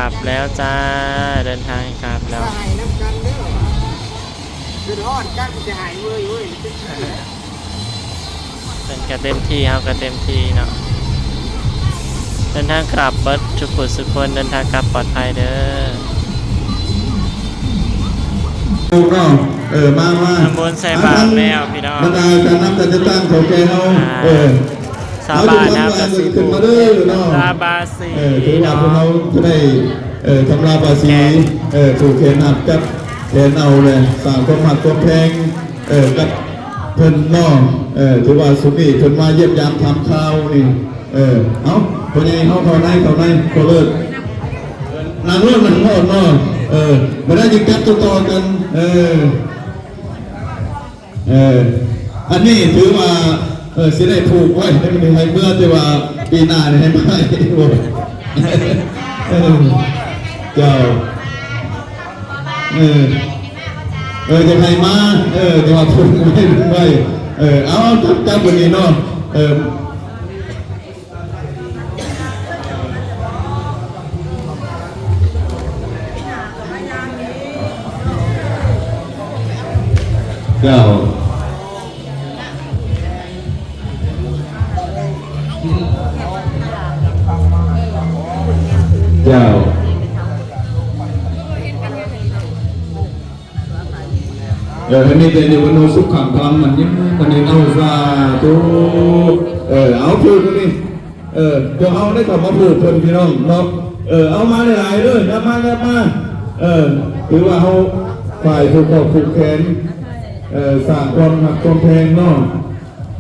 ກັບແລ້ວຈ້າ ເດີນທາງກັບແລ້ວ ສະຫາຍນຳກັນເດີ ຄືຮອດກັນຊິຫາຍເວີຍເວີຍ ເພິ່ນກະເຕັມທີ່ ເຮົາກະເຕັມທີ່ເນາະ ເດີນທາງກັບເບິດທຸກຜູ້ທຸກຄົນ ເດີນທາງກັບປອດໄພເດີ. ເນາະ ເອີ ມາ ມາ ທຳບຸນໃສ່ບາດແລ້ວພີ່ນ້ອງ ບັນດາການນຳຈັດຕັ້ງເຖົ້າແກ່ເຮົາ ອ່າ ເອີ ຊາວບ້ານເຮົາກະຊິຜູກແຂນທຳລາບາສີ ເອີ ຖືວ່າພວກເຮົາຈະໄດ້ ເອີ ທຳລາບາສີ ເອີ ຜູກແຂນຮັບຈັບແຂນເອົາແລະ ສ້າງຄວາມຮັກຄວາມແພງ ເອີ ກັບເພິ່ນເນາະ ເອີ ຖືວ່າຊຸມນີ້ເພິ່ນມາຢ້ຽມຢາມຖາມຂ່າວນີ້ ເອີ ເອົ້າ ພໍ່ໃຫຍ່ເຮົາເຂົ້າໃນ ເຂົ້າໃນ ພໍ່ເລີດ ນັ່ງໂລດ ນັ່ງໂລດເນາະ ເອີ ບໍ່ໄດ້ຈຶ່ງຈັບຕໍ່ໆກັນ ເອີ ເອີ ອັນນີ້ຖືວ່າ ເອີ ຊິໄດ້ຜູກໄວ້ໃຫ້ມັນໃຫ້ເມືອ ແຕ່ວ່າປີໜ້ານີ້ໃຫ້ມາອີກ ເອີ ເຈົ້າ ເອີ ເອີ ຢາກໃຫ້ມາ ເອີ ແຕ່ວ່າຜູກໄວ້ ເອີ ເອົາ ຈັບ ຈັບບາດນີ້ເນາະ ເອີ ເຈົ້າ ເຈົ້າ. ເອີ ໃຫ້ມີແຕ່ຢູ່ກັນໂນສຸຂັງພະລັງມັນຍືນ ມັນຍືນເອົາ ສາທຸ ເອີ ເອົາ ຜູກອັນນີ້ ເອີ ພວກເຮົາໄດ້ເຂົ້າມາຜູກເພິ່ນພີ່ນ້ອງເນາະ ເອີ ເອົາມາຫຼາຍໆເດີ ນຳມາ ນຳມາ ເອີ ຖືວ່າເຮົາຝ່າຍຜູກຄອກຜູກແຂນ ເອີ ສ້າງຄວາມຮັກຄວາມແພງເນາະ.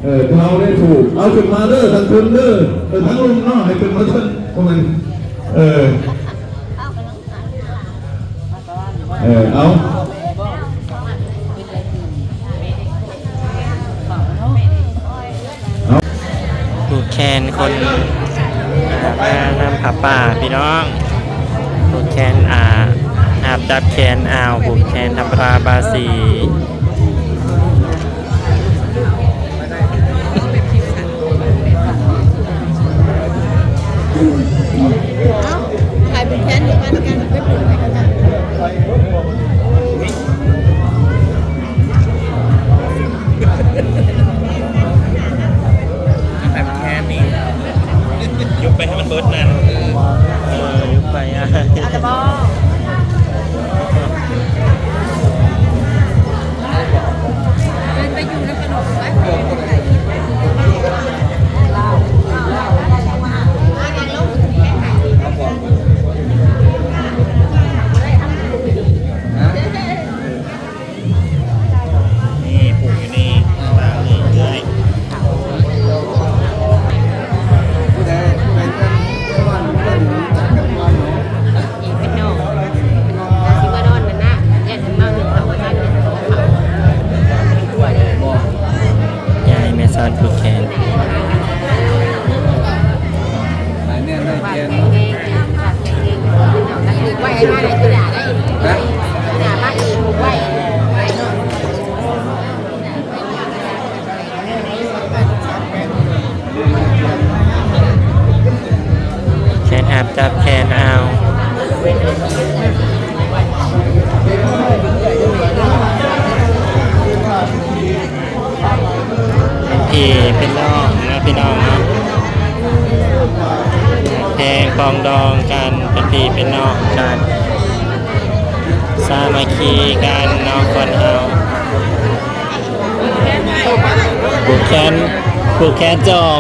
ເອີ ເຮົາໄດ້ຜູກ ເອົາຂຶ້ນມາເດີ ທາງເທິງເດີ ເອີ ທາງລຸ່ມເນາະ ໃຫ້ຂຶ້ນມາເທິງ ບໍ່ແມ່ນ ເອີ ເອີ ເອົາ ເອົາ ຜູກແຂນຄົນ ອ່າ ມານຳຜ້າປ່າພີ່ນ້ອງ ຜູກແຂນ ອ່າ ຫາບຈັບແຂນ ອ້າວ ຜູກແຂນທຳລາບາສີ. ຂາຍເປັນແຜ່ນຢູ່ບ້ານກັນ ໄປປູກໃຫ້ເຂົາເຈົ້າ ຂາຍເປັນແຜ່ນນີ້ ຍົກໄປໃຫ້ມັນເບິດນັ້ນ ເອີ ຍົກໄປ ເອົາແລ້ວບໍ່? ນີ້ ປູກຢູ່ນີ້ ວາງນີ້ເລື້ອຍ. ເປັນນ້ອງ ຊິມານອນນັ້ນນະ ຢ້ານເພິ່ນເມົາ ເພິ່ນເຂົ້າບໍ່ທັນ ເພິ່ນເຂົ້າ ຍາຍແມ່ສອນຜູກແຂນ ໄວ້ໃຫ້ມາໃນທີ່ໜ້າໄດ້ ໜ້າມາອີກ ໄວ້ ແຂນຫາບຈັບແຂນອ້າວ ເປັນພີ່ເປັນນ້ອງເນາະ ພີ່ນ້ອງເນາະ ແພງປອງດອງກັນ ເປັນພີ່ເປັນນ້ອງກັນ ສາມັກຄີກັນເນາະ ຄົນເຮົາ. ຜູກແຂນ ຜູກແຂນຈອງ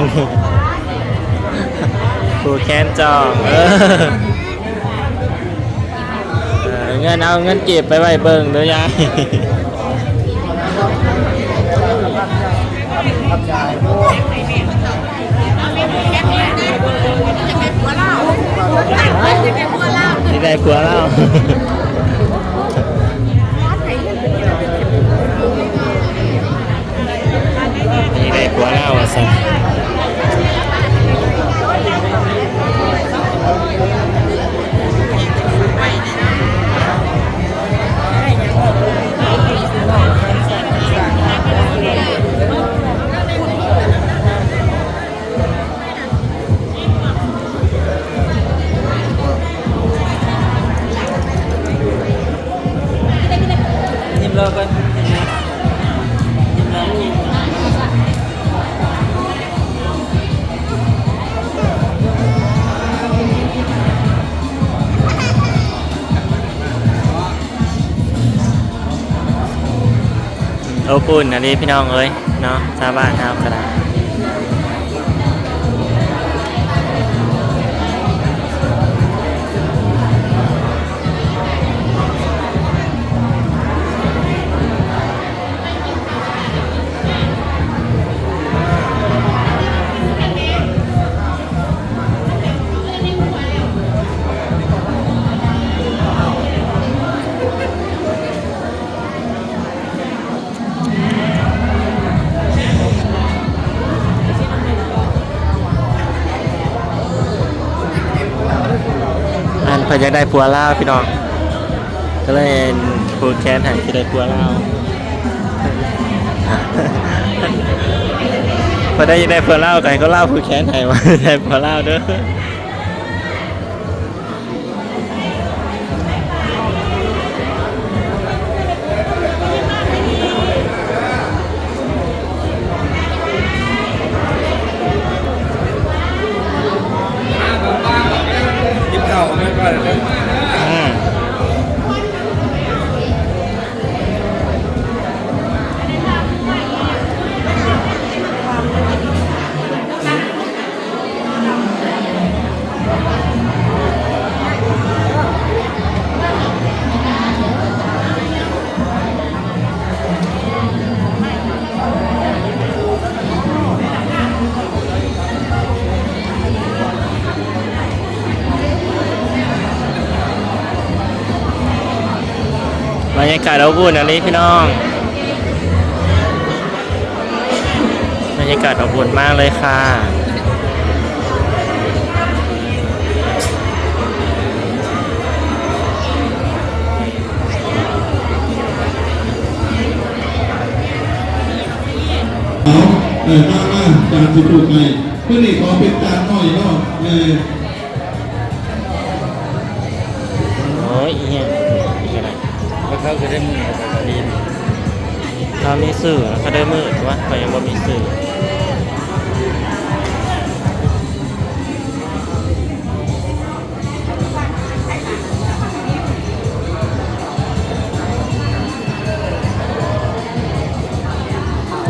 ຜູກແຂນຈອງ ເອີ ເອີ ເງິນ ເອົາເງິນກີບໄປໄວ້ເບິ່ງເດີຍາຍ ຊິໄດ້ຜົວລາວ ນີ້ໄດ້ຜົວລາວວ່າຊັ້ນ. ເ ອົບອຸ່ນອີ່ຫຼີພີ່ນ້ອງເອີຍເນາະ ຊາວບ້ານເຮົາກໍໄດ້. ອັນເພິ່ນຢາກໄດ້ຜົວລາວພີ່ນ້ອງ ກໍເລີຍຜູກແຂນໃຫ້ ຊິໄດ້ຜົວລາວ. ຜູ້ໃດຢາກໄດ້ຜົວລາວ ກໍໃຫ້ຄົນລາວຜູກແຂນໃຫ້ ວ່າໄດ້ຜົວລາວເດີ້. ກິນເຂົ້າກັນກ່ອນເດີ. ອືມ. ບັນຍາກາດອົບອຸ່ນອີ່ຫຼີພີ່ນ້ອງ. ບັນຍາກາດອົບອຸ່ນມາກເລີຍຄ່ະ. ເອົາ ເອີ ມາ ມາ ຈານຊິປູກໃຫ້. ມື້ນີ້ຂໍເປັນຈານໜ້ອຍເນາະ ເອີ. ໂອ້ຍ ອີ່ຫຍັງນີ້ກໍໄດ້ ແລ້ວເຂົາກໍໄດ້ມື້ ເຂົາກໍໄດ້ມື້ ເຂົາມີຊື່ ເຂົາໄດ້ມື້ ແຕ່ວ່າຂ້ອຍຍັງບໍ່ມີຊື່.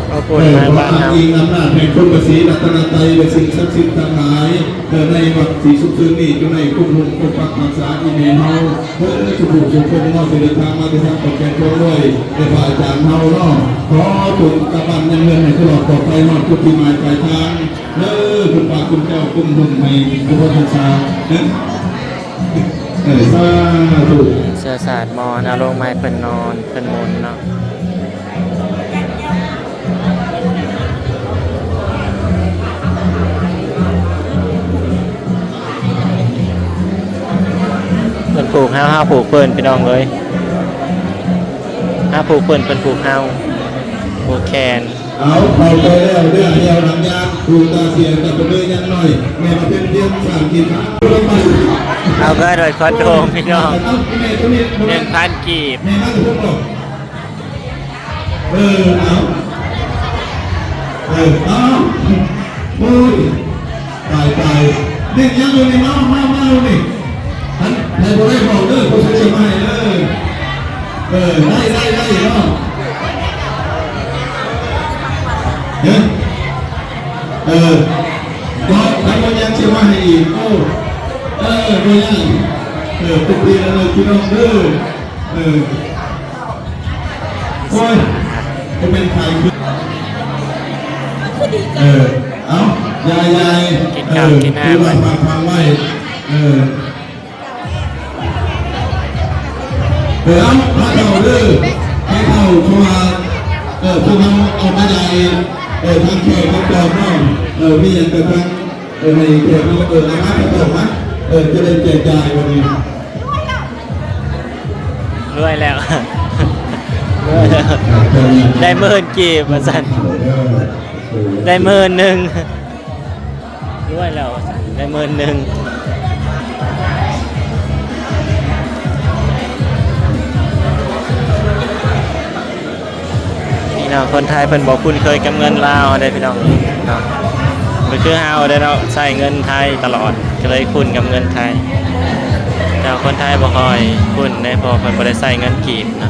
ເອົາຄົນມາບ້ານເຮົາ ເອີ ຂໍອ້າງອີງອຳນາດແຫ່ງຄຸນພະສີລັດຕະນະໄຕ ແລະ ສິ່ງສັກສິດທັງຫຼາຍ ເອີ ໃນວັດສີສຸກເສີນນີ້ ຈົ່ງໄດ້ຄຸ້ມຄອງປົກປັກຮັກສາອີ່ແມ່ເຮົາ ເອີ ທຸກຜູ້ທຸກຄົນເນາະ ທີ່ເດີນທາງມາແຕ່ທາງຂອບແຂນຂອງດ້ວຍ ແລະ ພະອາຈານເຮົາເນາະ ຂໍຈົ່ງກັບບ້ານຍັງເຮືອນໃຫ້ຕະຫຼອດປອດໄພ ຮອດຈຸດໝາຍປາຍທາງເດີ ຄຸນພະຄຸນເຈົ້າກຸ້ມຮຸ້ມໃຫ້ສຸຂະພາບຮັກສາ ເອີ ສາທຸ. ເຊື້ອຊາດມອນ ເອົາລົງມາໃຫ້ເພິ່ນນອນ ເພິ່ນໝູນເນາະ. ເພິ່ນຜູກເຮົາ ເຮົາຜູກເພິ່ນ ພີ່ນ້ອງເອີຍ. ເຮົາຜູກເພິ່ນ ເພິ່ນຜູກເຮົາ ຜູກແຂນ. ເອົາ ເຂົ້າໄປແລ້ວເດີ ແຖວຫຼັງຍານ ຜູ້ຕາເສຍກັບເພິ່ນເດີ ຍັງໜ້ອຍ ແມ່ນວ່າເປັນພຽງສ້າງກິນ ເອົາເງິນໄວ້ຄອນໂດ ພີ່ນ້ອງ ເອົາ ແມ່ຕົວນີ້ ໜຶ່ງພັນກີບ ແມ່ມາເຖິງບໍ່? ເອີ ເອົາ ເອີ ເອົາ ໂອ້ຍ ຕາຍ ຕາຍ ເດັກຍັງຢູ່ນີ້ ມາ ມາ ມາຢູ່ນີ້ ໃຜບໍ່ໄດ້ບອກເດີ ຜູ້ຊື່ຈະມາໃຫ້ເດີ. ເອີ ໄດ້ ໄດ້ ໄດ້ເນາະ ເອີ ເອີ ເນາະ ຄັນບໍ່ຍັງຊິມາໃຫ້ອີກ ໂອ້ ເອີ ບໍ່ຍັງ ເອີ ເປັນປີແລ້ວເດີ ພີ່ນ້ອງເດີ ເອີ. ໂອ້ຍ ບໍ່ແມ່ນຂາຍຄື ເອີ ເອົ້າ ຍາຍ ຍາຍ ກິນ ເອີ ຂ້າວກິນນ້ຳ ຖືວ່າຝາກຝັງໄວ້ ເອີ ເອີ ເອົ້າ ພາເຖົ້າເດີ ພາເຖົ້າ ເພາະວ່າ ເອີ ພວກເຮົາອອກມາຢາຍ ເອີ ທາງແຂກທາງຈອມເນາະ ເອີ ມີຫຍັງກໍທາງ ເອີ ໃຫ້ແຂກເຮົາ ເອີ ເອົາມາ ເຂົ້າມາ ເອີ ຈະໄດ້ແຈກຈ່າຍວັນນີ້ ລວຍແລ້ວ ໄດ້ໝື່ນກີບວ່າຊັ້ນ ໄດ້ໝື່ນໜຶ່ງ ລວຍແລ້ວວ່າຊັ້ນ ໄດ້ໝື່ນໜຶ່ງ. ພີ່ນ້ອງຄົນໄທເພິ່ນບໍ່ຄຸ້ນເຄີຍກັບເງິນລາວເດ້ພີ່ນ້ອງເນາະ ບໍ່ຄືເຮົາເດ້ເນາະ ໃຊ້ເງິນໄທຕະຫຼອດ ກໍເລີຍຄຸ້ນກັບເງິນໄທ ແຕ່ວ່າຄົນໄທບໍ່ຄ່ອຍຄຸ້ນເດ້ ເພາະວ່າເພິ່ນບໍ່ໄດ້ໃຊ້ເງິນກີບເນາະ.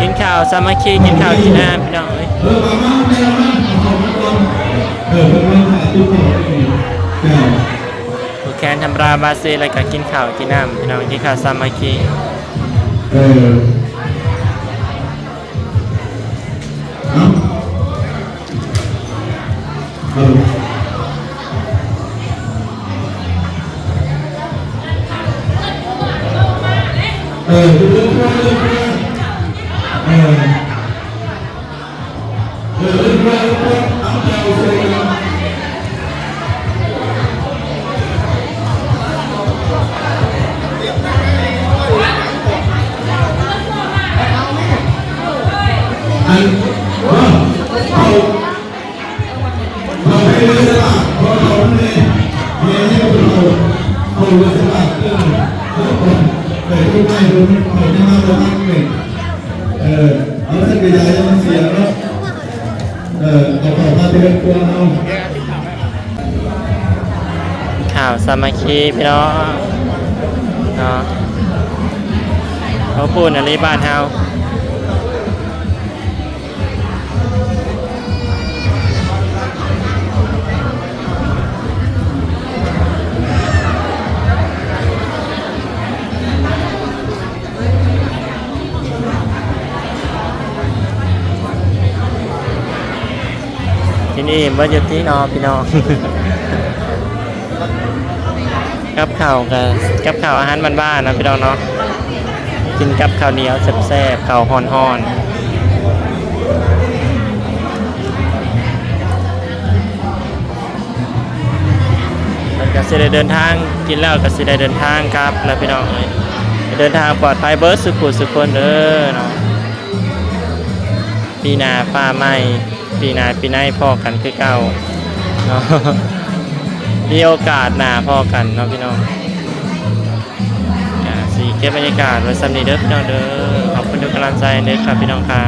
ກິນເຂົ້າສາມັກຄີ ກິນເຂົ້າກິນນ້ຳ ພີ່ນ້ອງເອີຍ. ຜູ້ແຂນທຳລາວບາເຊ ແລ້ວກໍກິນເຂົ້າກິນນ້ຳ ພີ່ນ້ອງ ກິນເຂົ້າສາມັກຄີ. ເອີ ເອົາເຂົ້າມາແຕ່ເຮືອນຄົວເຮົາ. ເຂົ້າສາມັກຄີພີ່ນ້ອງເນາະ. ໂອ້ ພູນອາລີບ້ານເຮົາ. ກິນອີ່ມເບິດຢູ່ຕິເນາະພີ່ນ້ອງ. ກັບເຂົ້າກະ ກັບເຂົ້າອາຫານບ້ານໆເນາະພີ່ນ້ອງເນາະ. ກິນກັບເຂົ້າໜຽວແຊບໆ ເຂົ້າຮ້ອນໆ. ເພິ່ນກໍຊິໄດ້ເດີນທາງ ກິນແລ້ວກໍຊິໄດ້ເດີນທາງກັບແລ້ວພີ່ນ້ອງເອີຍ. ເດີນທາງປອດໄພເບິດສູ່ຜູ້ສູ່ຄົນເດີເນາະ. ປີໜ້າຟ້າໃໝ່ ປີໜ້າປີໃນພໍ້ກັນຄືເກົ່າເນາະ. ມີໂອກາດໜ້າພໍ້ກັນເນາະພີ່ນ້ອງ. ກະຊິເກັບບັນຍາກາດໄວ້ສ່ຳນີ້ເດີພີ່ນ້ອງເດີ. ຂອບຄຸນທຸກກຳລັງໃຈເດີຄັບພີ່ນ້ອງຄະ.